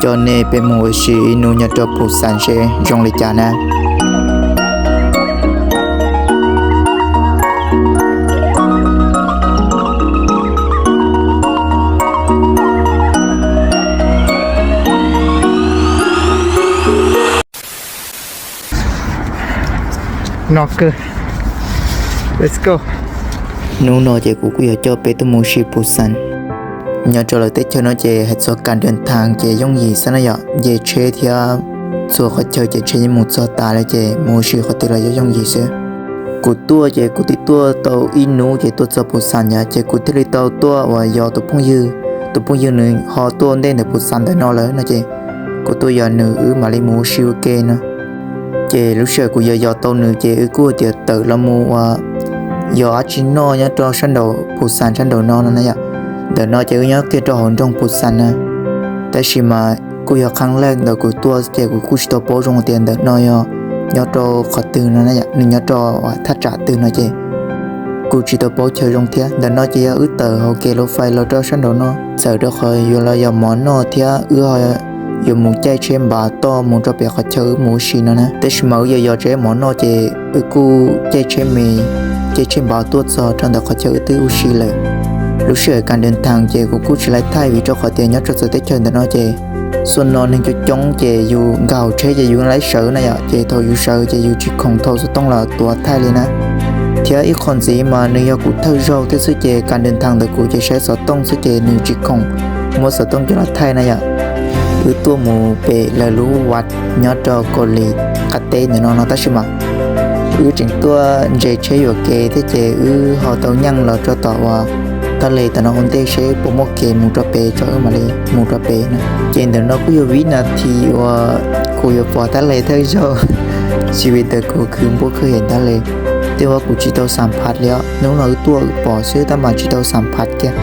Coj nej peb mus ua si ib hnub nyob rau Busan seb zoo li cas na. No kawg. Let's go. Hnub no ces kuv kuj yuav coj peb tuaj mus ua si Busan. Nyob rau lawv teb chaws no ces hais txog kas dej thav ces yooj yim xwb na yom, nce tsheb thiab txhua qhov chaw ces tsheb yeej mus txog tas lawm ces mus ua si qhov twg los yeej yooj yim xwb. Kuv tuaj ces kuv twb tuaj tau ib hnub ces tuaj txog Busan yom, ces kuv thiaj li tau tuaj uas yos tus phooj ywg, tus phooj ywg nws ho tuaj ntej ntawm Busan ntawm no lawm no ces kuv tuaj yos nws wb mam li mus ua si ua ke no. Ces lub sij hawm kuv yos yos tau nws ces wb kuj tias tawm los mus uas yos dab tsi noj nyob rau sab nraum Busan sab nraum no no na yom. Ntawm no ces wb nyob kiag rau hauv nroog Busan na, tab sis mas kuj yog qhab laj ntawm kuv tuaj ces kuv kuj tsis tau paub zoo tias ntawm no yog nyob rau qhov twg no, nws nyob rau thaj tsam twg no ces kuj tsis tau paub chaw zoo thiab. Ntawm no ces yog wb tawm hauv kev lub fais los rau sab nraum no, txawm rau qhov yuav los yos mov noj thiab wb yuav mus caij tsheb npav toj mus rau pem qhov chaw wb mus ua si no na. Tab sis mas wb yos yos tsheb mov noj ces wb kuj caij tsheb me, caij tsheb npav tuaj txog rau ntawm qhov chaw wb twb ua si lawm. Lub sij hawm kas dej thav ces kuv kuj tsis laib thaij vim rau qhov tias nyob rau txawv teb chaws ntawm no ces xuaj no neeg coob coob ces yus nkag hauv tsheb ces yus laib sawv na yom, ces thaum yus sawv ces yus tsis khoom thau xov tooj los tuav thaij li na. Thiab ib qho ntxiv mas nws yog kuv thawj zaug thiab xwb ces kas dej thav ntawm kuv ces saib xov tooj xwb ces nws tsis khoom muab xov tooj coj los thaij na yom. Wb tuaj mus pem lawv lub vaj nyob rau Kaus Lim qab teb ntawm no no tab sis mas wb tseem tuaj ntse tsheb yuam kev thiab ces wb ho tau nyeej los rau tom uas thaj le tom no ua ntej seb puas muaj kev mus rau pem tso wb mam li mus rau pem na. Ces ntawm no kuj yog vib nas this uas kuv yuav pom thaj le thawj zaug. Tsis vim ntawd kuv khwv npuab khwv hem thaj le, tej uas kuv tsis tau xam phaj li os. Hnub no wb tuaj wb pom xwb tab mas tsis tau xam phaj kiag.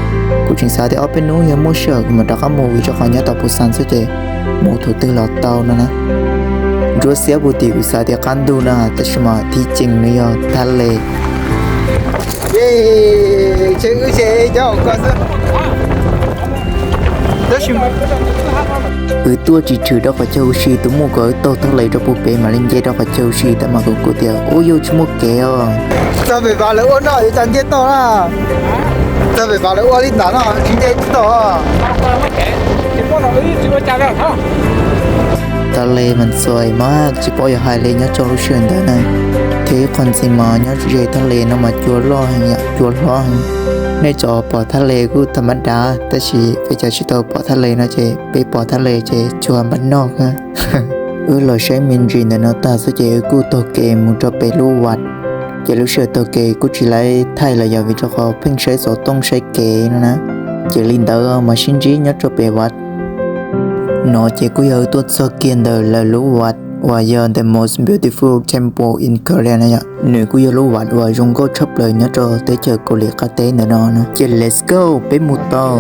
Kuv tseem xav tias ob peb hnub yog muaj sij hawm kuv mam rov qab mus vim rau qhov nyob tom Busan xwb ces mus thaum twg los tau no na. Ntsuab xiab puag tim kuv xav tias qab ntug no tab sis mas thib cees nws yog thaj le. Wb tuaj tsis tshwm rau qhov chaw ua si, tus muaj kom wb taug thaj le rau puag pem mam li nce rau qhov chaw ua si tab mas kuv kuj tias ub yuav tsis muaj kev os. Txog pem vas lawv ua noj yuav cas nce tau na. Txog pem vas lawv ua li ntawd no tsis nce tsis tau. Thaj le mas txawv mas tsis paub yuav hais li nyob rau lub sij hawm ntawd na. Thiab ib qho ntxiv mas nyob ze thaj le no mas cua loj heev yom, cua hlob heev. Nej cov pom thaj le kuj tham mab dav tab sis peb cov tsis tau pom thaj le no ces peb pom thaj le ces cua npaj noj. Wb los saib me ntsis ntawm no tag xwb ces wb kuj taug kev mus rau pem lub vaj. Ces lub sij hawm taug kev kuj tsis laib thaij los yog vim rau qhov pheej saib xov tooj saib kev no na. Ces li ntawd mas sib ntsib nyob rau pem vaj. No ces kuj yog wb tuaj txog kiag ntawm lawv lub vaj uas yog the most beautiful temple in Korea na yom. Nws kuj yog lub vaj uas zoo nkauj tshaj plaws nyob rau teb chaws Kaus Lim qab teb ntawm no no. Ces let's go, peb mus tau.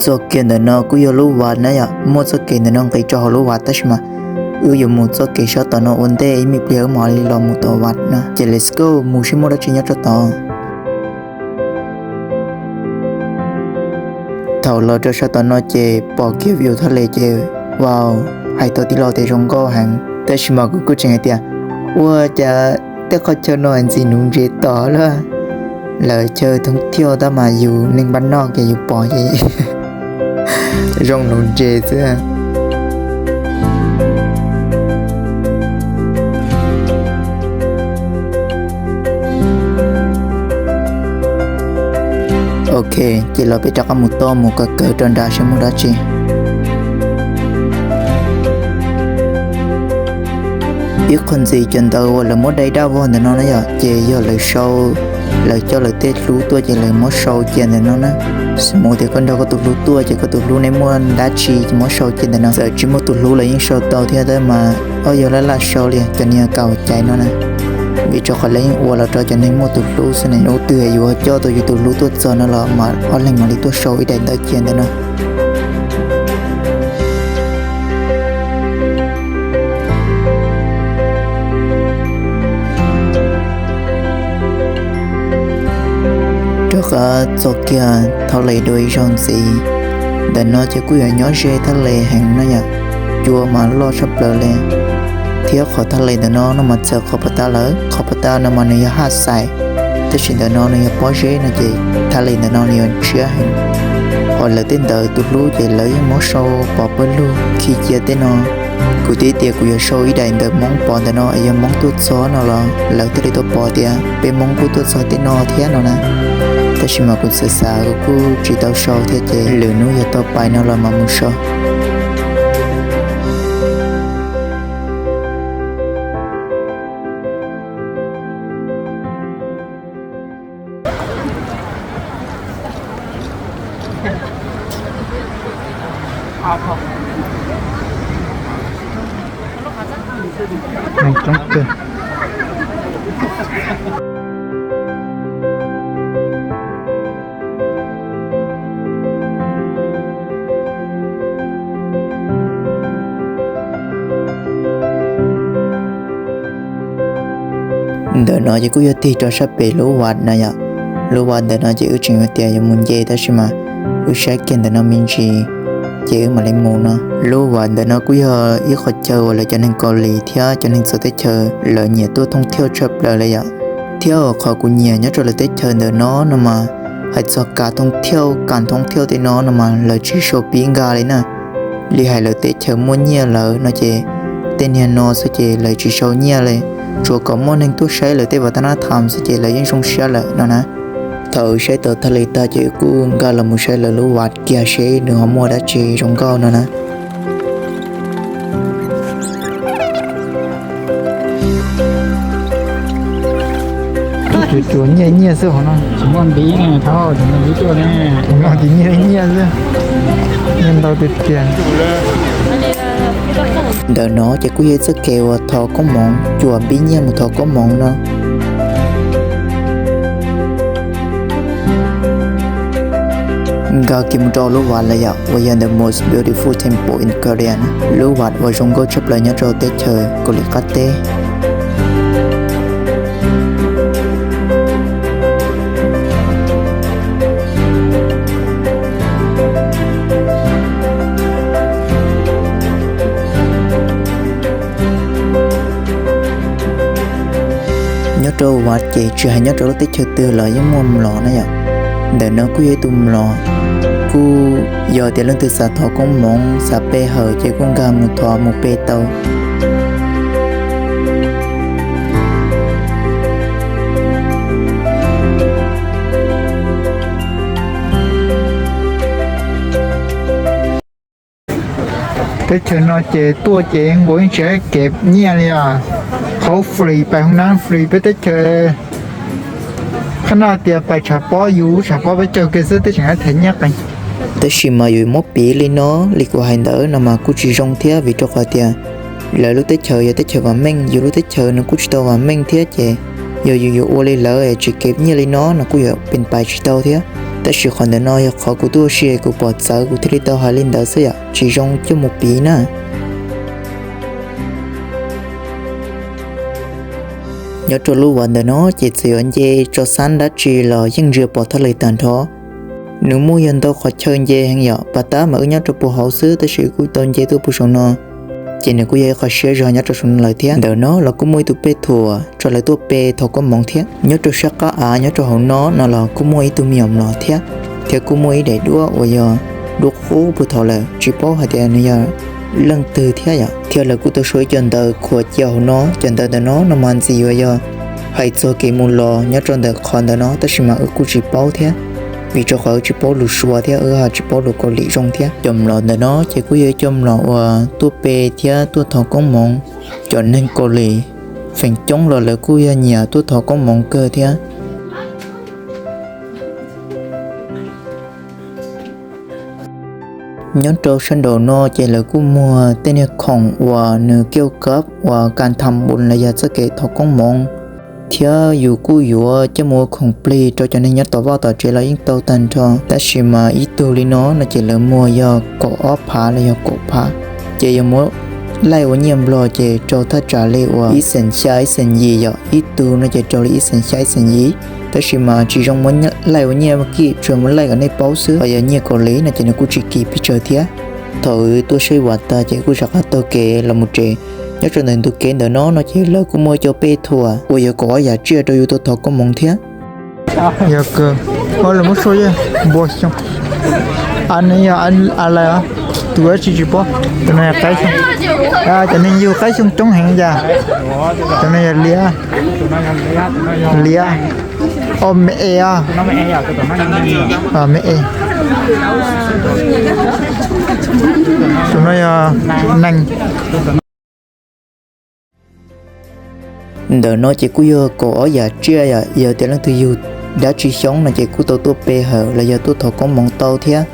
Txoj kev ntawm no kuj yog lub vaj na yom, muaj txoj kev ntawm no nqis rau hauv lub vaj tab sis mas wb yuav mus txoj kev sab tom no ua ntej ib me pliag wb mam li los mus tom vaj na. Ces let's go mus seb muaj dab tsi nyob rau tod. Thaum los rau sab tom no ces pom kiag view thaj le ces, wow, hais tau tij laug tias zoo nkauj heev. Tab sis mas kuv kuj tseem hais tias, ua cas tej qhov chaw no ntxim nuv ntses tom lawm. Lawv chaw thoob thiaj tab mas yus neeg npaj noj ces yus pom ces zoo nuv ntses xwb. Ok, ces los peb rov qab mus toj mus kawm kawm rau nram seb muaj dab tsi. Ib qho ntxiv cov ntawv uas lawv muab dai daj vog ntawm no na yom, ces yog lawv sau, lawv coj lawv tej hlub tuaj ces lawv muab sau cia ntawm no na. Xws mus tias koj nrog koj tus hlub tuaj ces koj tus hlub nej muaj dab tsi ces muab sau cia ntawm no. Txawm tsis muaj tus hlub los yeej sau tau thiab tab mas ob yog laj laj sau li cov niag kaum cai no na. Vim rau qhov lawv yeej ua los rau cov neeg muaj tus hlub xwb ne. Hnub twg yus ho coj tau yus tus hlub tuaj txog no los mas ob leeg mam li tuaj sau ib daim ntawv cia ntawm no. Rov qab txog kiag Thaj Les dua ib zaug ntxiv. Ntawm no ces kuj yuav nyob ze Thaj Les heev no yom, cua mas loj tshaj plaws li. Thiab qhov Thaj Les ntawm no no mas txawv qhov pas tas lawm, qhov pas tas no mas nws yog haj xais, tab sis ntawm no nws yog pob zeb no ces Thaj Les ntawm no nws yuav ntshiab heev. Hos lawv tej ntawv tus hlub ces lawv yeej muab sau pov pawg lug khi cia tej no. Kuv twb tias kuv yuav sau ib daim ntawv Hmoob pov ntawm no es yog Hmoob tuaj txog no los lawv thiaj li tau pov tias peb Hmoob kuj tuaj txog tej no thiab no na. Tab sis mas kuv xav xav kuv kuj tsis tau sau thiab ces lwm hnub yog tau pais no los mam mus sau. Ntawm no ces kuj yog tig rau sab pem lub vaj no yom. Lub vaj ntawm no ces wb tseem hais tias yuav mus nce tab sis mas wb saib kiag ntawm no me ntsis ces wb mam li mus no. Lub vaj ntawm no kuj yog ib qhov chaw uas lawv cov neeg Kaus Lim thiab cov neeg txawv teb chaws lawv nyiam tuaj thooj thiauj tshaj plaws li yom. Thiab qhov kuv nyiam nyob rau lawv teb chaws ntawm no no mas hais txog kam thooj thiauj, kam thooj thiauj tej no no mas lawv tsis sau pib nkag li na. Li hais lawv teb chaws muaj nyiaj lawm no ces tej niag no xwb ces lawv tsis sau nyiaj li, tsuas kom muaj neeg tuaj saib lawv tej vaj tab nab tham xwb ces lawv yeej zoo siab lawm no na. Thaum saib tau Thaj Les tag ces kuj nkag los mus saib lawv lub vaj kiag seb nws ho muaj dab tsi zoo nkauj no na. Tsuas tsuas nyiaj nyiaj xwb hov no. Tsis muaj npiv ne, thaum npiv tuaj ne. Tsis muaj npiv, nyiaj nyiaj xwb. Nyiaj ntau tiag tiag. Ntawm no ces kuj yog txoj kev uas thov koob moov, cuam npib nyiaj mus thov koob moov no. Nkag kiag mus rau lub vaj lawm yom, uas yog the most beautiful temple in Korea, lub vaj uas zoo nkauj tshaj plaws nyob rau teb chaws Kaus Lim qab teb. Nyob rau vaj ces tsis hais nyob rau lub teb chaws twg los yeej muaj mlom na yom. Ntawm no kuj yog ib tug mlom, kuj yog tias leej twg xav thov koob moov xav pe hawm ces kuj nkag mus thov mus pe tau. Teb chaws no ces tuaj ces nkaus yeej tsis kev nyiaj li os. Qhov free, pais hoo nab free, peb teb chaws qhab noj tias pais tshav pob, yus tshav pob peb caug kiag xwb twb tseem them nyiaj qees. Tab sis mas yuav muab piv li no li kuv hais ntawd no mas kuj tsis zoo thiab, vim rau qhov tias lawv lub teb chaws yog teb chaws vam meej, yus lub teb chaws nws kuj tsis tau vam meej thiab ces yog yus yuav ua li lawv es tsis kev nyiaj li no no kuj yuav pes pais tsis tau thiab. Tab sis qhov ntawm no yog qhov kuv tuaj ua si kuv pom txawv kuv thiaj li tau hais li ntawd xwb yom, tsis zoo coj mus piv na. Nyob rau lub vaj ntawm no ces txawm yuav nce tso xab dab tsi los yeej ntsia pom Thaj Les tag nrho. Nws muaj yog ntau qhov chaw nce heev yom, pas tab mas wb nyob rau puag hauv xwb tab sis wb kuj tau nce tuaj puag saum no. Ces nws kuj yog ib qho siab zog nyob rau saum no lawm thiab. Ntawm no los kuj muaj ib tug pej thuam rau lawv tuaj pe thov koob moov thiab. Nyob rau sab qab av nyob rau hauv no no los kuj muaj ib tug me nyuam mlom thiab, thiab kuj muaj ib daim duab uas yog duab qub puag thaum lawm, tsis paub hais tias nws yog leej twg thiab yom. Thiab lawv kuj tau sau ib co ntawv khuam cia hauv no, cov ntawv ntawm no no mas ntxim yuav yog hais txog kev mus los nyob rau ntawm qhov ntawm no tab sis mas wb kuj tsis paub thiab, vim rau qhov wb tsis paub lus Suav thiab wb ho tsis paub lus Kaus Lim zoo thiab. Cov mlom ntawm no ces kuj yog ib co mlom uas tuaj pe thiab tuaj thov koob moov. Cov neeg Kaus Lim feem coob los lawv kuj yog nyiam tuaj thov koob moov kawg thiab. Nyob rau sab nraum no ces lawv kuj muag tej niag khoom uas nws kiuj kab uas kas tham npus los yog txoj kev thov koob moov. thiab yus kuj yuav coj mus ua khoom plig rau cov neeg nyob tom vaj tom tsev los yeej tau tag nrho. Tab sis mas ib tug li no no ces lawv muag yog kaum ob phav los yog kaum phav, ces yog muab laij ua nyiaj Nplog ces raug thaj tsam li uas ib xeem xya ib xeem yim yom, ib tug no ces raug li ib xeem xya ib xeem yim. Tab sis mas tsis zoo muab laij ua nyiaj kim, tsuas muab laij kom nej paub xwb. Ho yog nyiaj Kaus Lim no ces nws kuj tsis kim pes tsawg thiab. Thaum wb tuaj saib Vam tag ces kuj rov qab taug kev los mus tsev. Nyob rau ntawm ntug kev ntawm no no ces lawv kuj muaj cov pej thuam uas yog kaum ob yam tsiaj rau yus tau thov koob hmoov thiab. Yog kawg, lawv muab sua yog npua xyoo. A ne yog a lais, tus dab tsi tsis paub. Tus no yog qaib xyoo. Cov neeg yug qaib xyoo coob heev cas. Tus no yog liab, liab. O, me e os. Me e. Tus no yog nees. Ntawm no ces kuj yog kaum ob yam tsiaj yom, yog tias leej twg yug dab tsi xyoo no ces kuj tau tuaj pe hawm los yog tuaj thov koob hmoov tau thiab.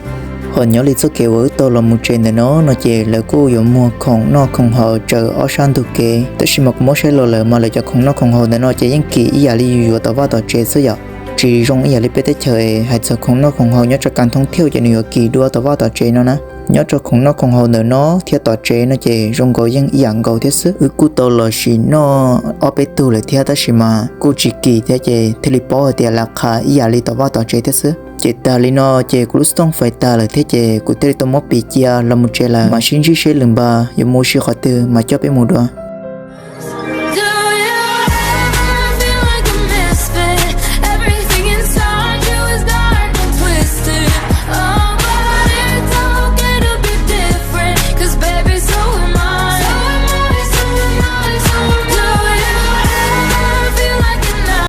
Ho nyob li txoj kev uas wb taug los mus tsev ntawm no no ces lawv kuj yuav muag khoom noj khoom haus tsaws ob sab ntug kev, tab sis mas kuv muab saib los lawm mas lawv cov khoom noj khoom haus ntawm no ces yeej kim ib yam li yus yuav tom vaj tom tsev xwb yom. Tsis zoo ib yam li peb teb chaws hais txog khoom noj khoom haus nyob rau kas thoob thiaj ces nws yuav kim dua tom vaj tom tsev no na. Nyob rau khoom noj khoom haus ntawm no thiab tom tsev no ces zoo nkaus yeej ib yam nkaus thiab xwb. Wb kuj tau los sim noj ob peb tug lawm thiab, tab sis mas kuj tsis kim thiab ces thiaj li paub hais tias lawv qha ib yam li tom vaj tom tsev thiab xwb. Ces tag li no ces kuv lub xov tooj fais tag lawm thiab ces kuv thiaj li tau muab piv cia los mus tsev lawm, mam sib ntsib seb lwm npag yuav mus ua si qhov twg mas coj peb mus dua.